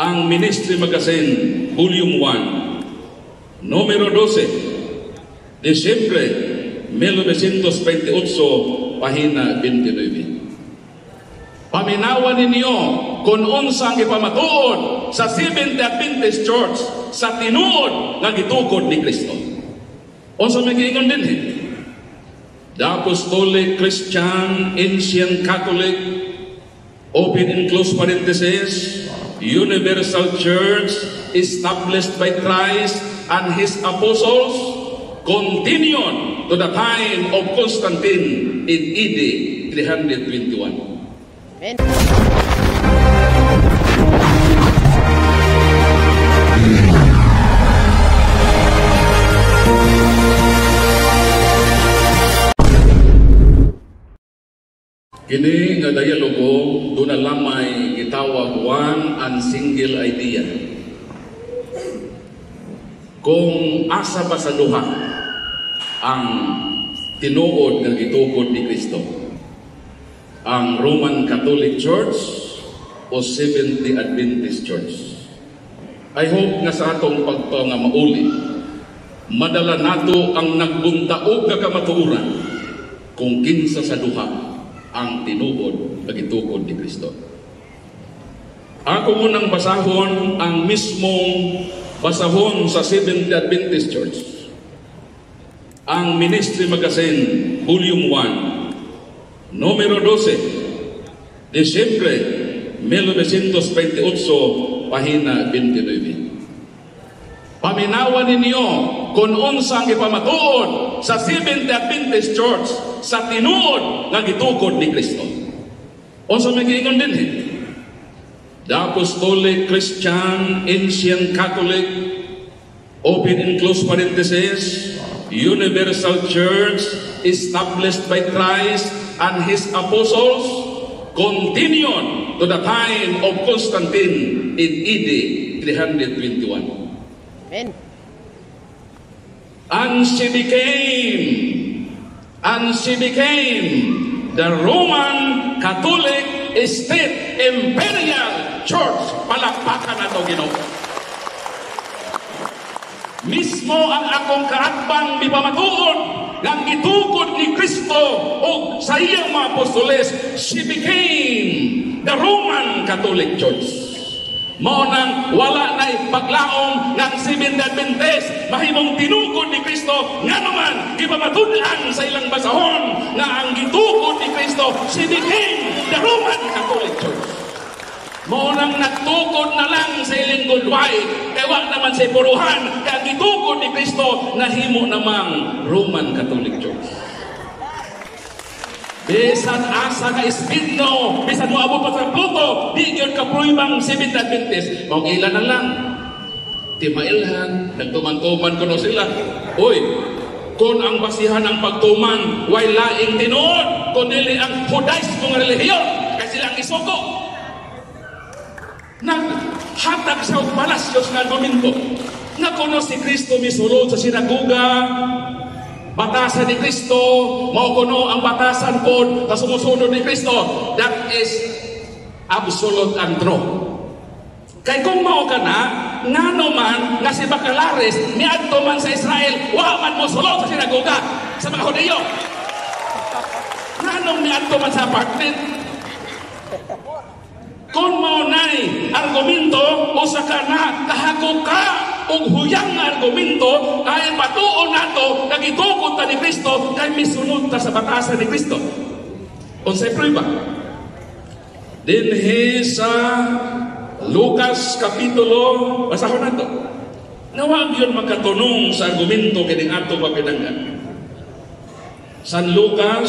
Ang Ministry Magazine, Volume 1, numero 12, Disyembre 1928, pahina 29. Paminawan ninyo kung unsa ang ipamatuod sa Seventh Adventist Church sa tinuod nga gitukod ni Kristo. Unsa may giingon dinhi? The Apostolic Christian Ancient Catholic, open and close parenthesis, Universal Church established by Christ and His apostles continued to the time of Constantine in AD 321. Amen. Kini nga dialogo duna lamay gitawag one and single idea. Kung asa ba sa duha ang tinuod nga gitukod ni Kristo? Ang Roman Catholic Church o Seventh-day Adventist Church? I hope nga sa atong pagtuo nga mauli, madala nato ang nagbuntaog nga kamatuoran kung kinsa sa duha ang tinuod nga gitukod ni Kristo. Ako munang basahon ang mismong basahon sa Seventh-day Adventist Church. Ang Ministry Magazine, Volume 1, numero 12, Disyembre 1928, pahina 29. Paminawan ninyo kung unsa ang ipamatuod sa Seventh-day Adventist Church sa tinuod nga gitukod ni Kristo. Unsa may giingon dinhi? The Apostolic Christian Ancient Catholic, open and close parenthesis, Universal Church established by Christ and His apostles continued to the time of Constantine in AD 321. Amen. And she became the Roman Catholic State Imperial Church. Palakpakan nato Ginoo. Mismo ang akong kaatbang mipamatuod nga ang gitukod ni Kristo o sa iyang mga apostoles, she became the Roman Catholic Church. Mao nang wala na'y paglaom ng Seventh Adventist mahimong tinukod ni Kristo, ngano man gipamatud-an sa ilang basahon nga ang gitukod ni Kristo, she became the Roman Catholic Church. Mao nang nagtukod na lang sa ilang goodwill kay wa naman sa puruhan kay ang gitukod ni Kristo nahimo namang Roman Catholic Church. Bisan asa ka speed no, bisan mo abot pa sa Pluto, di gyud ka pruibang Seventh Adventist. Mao ila na lang. Timailhan, nagtuman-tuman kuno sila. Uy, kung ang basihan ang pagtuman, way laing tinuod, kun dili ang Judaismo nga relihiyon, kay silang isuko. Naghatag sa palasyos nga argumento nga kuno si Kristo misulod sa sinagoga, batasan ni Kristo, mao kuno ang batasan pod sa sumusunod ni Kristo. That is absolute and true. Kay kung mao ka na, ngano man nga si Bacalares miadto man sa Israel, wa man mosulod sa sinagoga sa mga Hudiyo. Nganong miadto man sa apartment? Kung mao nay argumento, usa ka na kahako ka og huyang nga argumento ay patuon nato nga gitukod ta ni Kristo kay misunod ta sa batasan ni Kristo. Unsay prueba? Dinhi sa Lucas kapitulo, basahon nato. Nawag yun magkatunong sa argumento kining ato mapinanggan. San Lucas